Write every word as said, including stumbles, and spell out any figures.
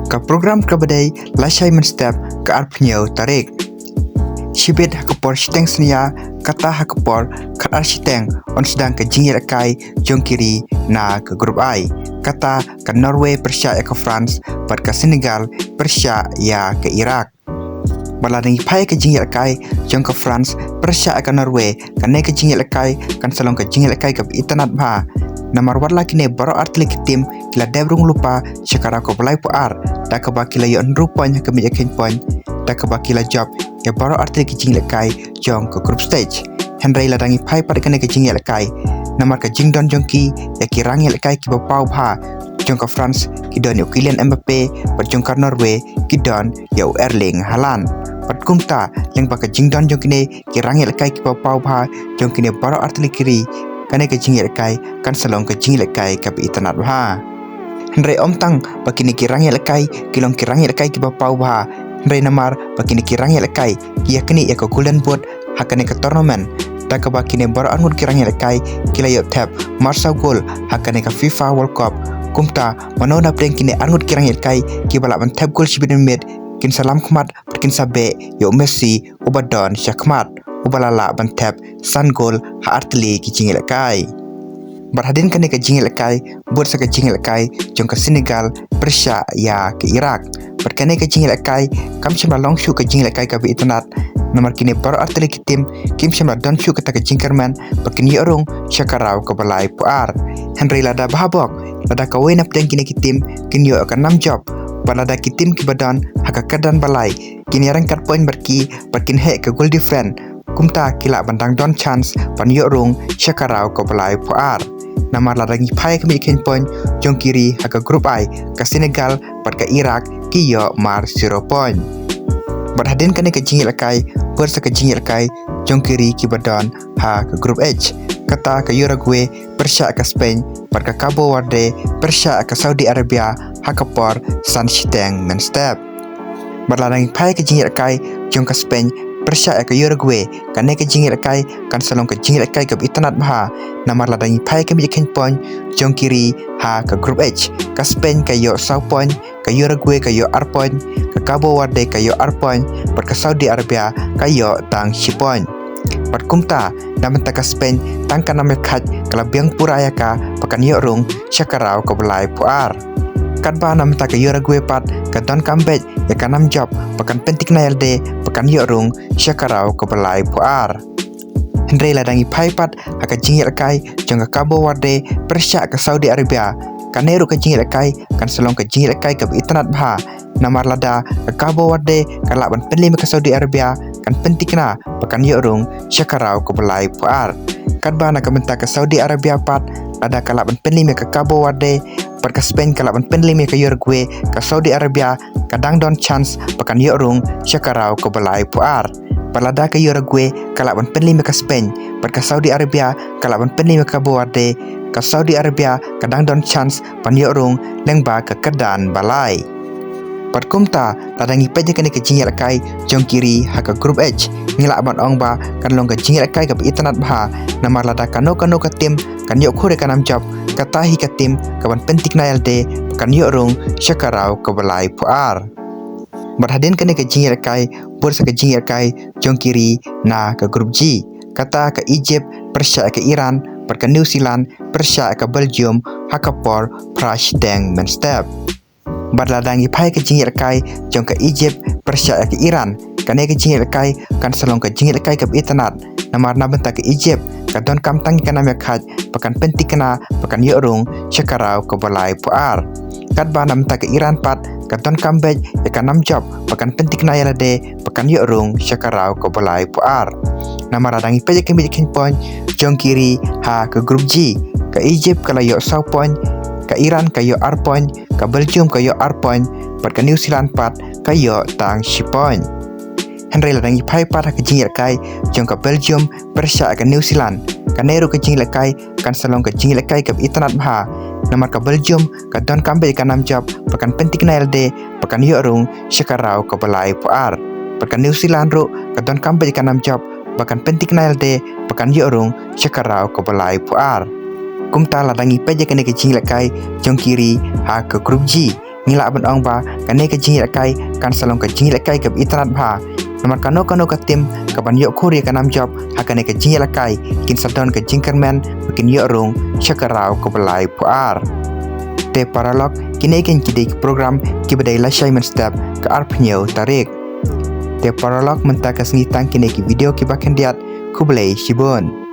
Ka program kaba dei lashai mynstep ka arphew tarik. Shibit ha ka por shiteng synñia, kata ha ka por khatar shiteng yn sdang ka jingïalehkai jong ki ri na ka group I. Kata ka Norway pyrshah ïa ka France bad ka Senegal pyrshah ïa ka Iraq. Bad lada ngi phai ka jingïalehkai jong ka France pyrshah ïa ka Norway, kane ka jingïalehkai kan sa long ka jingïalehkai kaba itynnad bha. Namar watla kine baroh artylli ki tim ki la dep rung lypa sha ka round kaba laiphew ar, da kaba ki la ïoh hynriew point ha ka miej kheiñ point, da kaba ki la jop ïa baroh artylli ki jingïalehkai jong ka group stage. Hynrei lada ngi phai pat kane ka jingïalehkai, namar ka jingdon jong ki ïa ki rangïalehkai kiba paw bha, jong ka France ki don ïa u Kylian Mbappe, bad jong ka Norway ki don ïa u Erling Haaland. Bad kumta, lyngba ka jingdon jong kine ki rangïalehkai kiba paw bha jong kine baroh artylli ki ri, kane ka jingïalehkai kan sa long ka jingïalehkai kaba itynnad bha. Hynrei ym tang ba kine ki rangïalehkai ki long ki rangïalehkai kiba paw bha, hynrei namar ba kine ki rangïalehkai ki ïaknieh ïa ka Golden Boot ha kane ka tournament, da kaba kine baroh arngut ki rangïalehkai ki la ïoh thep marsaw gol ha kane ka FIFA World Cup. Kumta, mano napdeng kine arngut ki rangïalehkai kiba lah ban thep gol shibit mynmiet, kin sa lam khmat bad kin sa beh ïa u Messi uba don sha khmat, uba la lah ban thep san gol ha artylli ki jingïalehkai. Bad hadien kane ka jingïalehkai, bud sa ka jingïalehkai jong ka Senegal pyrshah ïa ka Iraq. Bad kane ka jingïalehkai kam shym la long shuh ka jingïalehkai kaba itynnad, namar kine baroh artylli ki tim kim shym la don shuh kata ka jingkyrmen ba kin ïoh rung sha ka round kaba laiphew ar. Hynrei lada bha bok, lada kawei napdeng kine ki tim kin ïoh ka nam jop, bad lada ki tim kiba don ha ka kyrdan ba lai kin ïaryngkat point bad ki, bad kin heh ka goal difference, kumta ki lah ban dang don chance ban ïoh rung sha ka round kaba laiphew ar. Namar lada ngi phai ka miej kheiñ point jong ki ri ha ka group I, ka Senegal bad ka Iraq ki ïoh mar zero point. Bad hadien kane ka jingïalehkai, bud sa ka jingïalehkai jong ki ri kiba don ha ka group H. Kata ka Uruguay pyrshah ïa ka Spain, bad ka Cabo Verde pyrshah ïa ka Saudi Arabia ha ka por san shiteng mynstep. Bad lada ngi phai ka jingïalehkai jong ka Spain pyrshah ïa ka Uruguay, kane ka jingïalehkai kan sa long ka jingïalehkai kaba itynnad bha. Namar lada ngi phai ka miej kheiñ point jong ki ri ha ka group H, ka Spain ka ïoh saw point, ka Uruguay ka ïoh ar point, ka Cabo Verde ka ïoh ar point, bad ka Saudi Arabia ka ïoh tang shi point. Bad kumta, na bynta ka Spain, tang ka nam ïakhait ka la biang pura ïa ka ba kan ïoh rung sha ka round kaba laiphew ar. Katba na bynta ka Uruguay pat, ka donkam beit ïa ka nam jop ba kan pynthikna ïalade ba kan ïoh rung sha ka round kaba laiphew ar. Hynrei lada ngi phai pat ha ka jingïalehkai jong ka Cabo Verde pyrshah ka Saudi Arabia, kane ruh ka jingïalehkai kan sa long ka jingïalehkai kaba itynnad bha. Namar lada ka Cabo Verde ka lah ban pynliem ïa ka Saudi Arabia, kan pynthikna ba kan ïoh rung sha ka round kaba laiphew ar. Katba na ka bynta ka Saudi Arabia pat, lada ka lah ban pynliem ïa ka Cabo Verde, bad ka Spain ka lah ban pynliem ïa ka Uruguay, ka Saudi Arabia ka dang don chance ba kan ïoh rung sha ka round kaba laiphew ar. Bad lada ka Uruguay ka lah ban pynliem ïa ka Spain, bad ka Saudi Arabia ka lah ban pynliem ïa ka Cabo Verde, ka Saudi Arabia ka dang don chance ban ïoh rung lyngba ka kyrdan ba lai. Bad kumta, lada ngi peit ïa kane ka jingïalehkai jong ki ri ha ka group H, ngi lah ban ong ba kan long ka jingïalehkai kaba itynnad bha. Namar lada kano kano ka tim kan ïoh khur ïa ka nam jop, kata hi ka tim kaban pynthikna ïalade ba kan ïoh rung sha ka round kaba laiphew ar. Bad hadien kane ka jingïalehkai, bud sa ka jingïalehkai jong ki ri na ka group G. Kata ka Egypt pyrshah ïa ka Iran, bad ka New Zealand pyrshah ïa ka Belgium ha ka por phra shiteng mynstep. Bad lada ngi phai ka jingïalehkai jong ka Egypt pyrshah ïa ka Iran, kane ka jingïalehkai kan sa long ka jingïalehkai kaba itynnad. Namar na bynta ka Egypt, ka donkam tang ïa ka nam ïakhait ba kan pynthikna ba kan ïoh rung sha ka round kaba laiphew ar. Katba na bynta ka Iran pat, ka donkam beit ïa ka nam jop ba kan pynthikna ïalade ba kan ïoh rung sha ka round kaba laiphew ar. Namar lada ngi peit ïa ka miej kheiñ point jong ki ri ha ka group G, ka Egypt ka la ïoh saw point, ka Iran ka ïoh ar point, ka Belgium ka ïoh ar point, bad ka New Zealand pat ka ïoh tang shi point. Hynrei lada ngi phai pat ha ka jingïalehkai jong ka Belgium pyrshah ïa ka New Zealand, kane ruh ka jingïalehkai kan sa long ka jingïalehkai kaba itynnad bha. Namar ka Belgium ka donkam beit ïa ka nam jop ba kan pynthikna ïalade ba kan ïoh rung sha ka round kaba laiphew ar. Bad ka New Zealand ruh ka donkam beit ïa ka nam jop ba kan pynthikna ïalade ba kan ïoh rung sha ka round kaba laiphew ar. Kumta lada ngi peit ïa kane ka jingïalehkai jong ki ri ha ka group G, Ngi lah ban ong ba kane ka jingïalehkai kan sa long ka jingïalehkai kaba itynnad bha. Namar kano kano ka tim kaban ïoh khur ïa ka nam jop ha kane ka jingïalehkai kin sa don ka jingkyrmen ba kin ïoh rung sha ka round kaba laiphew ar. Te paralok, kine ki dei ki program kiba dei lashai mynstep ka arphew hynñiew tarik. Te paralok, mynta ka sngi tang kine ki video kiba khyndiat. Khublei shibun.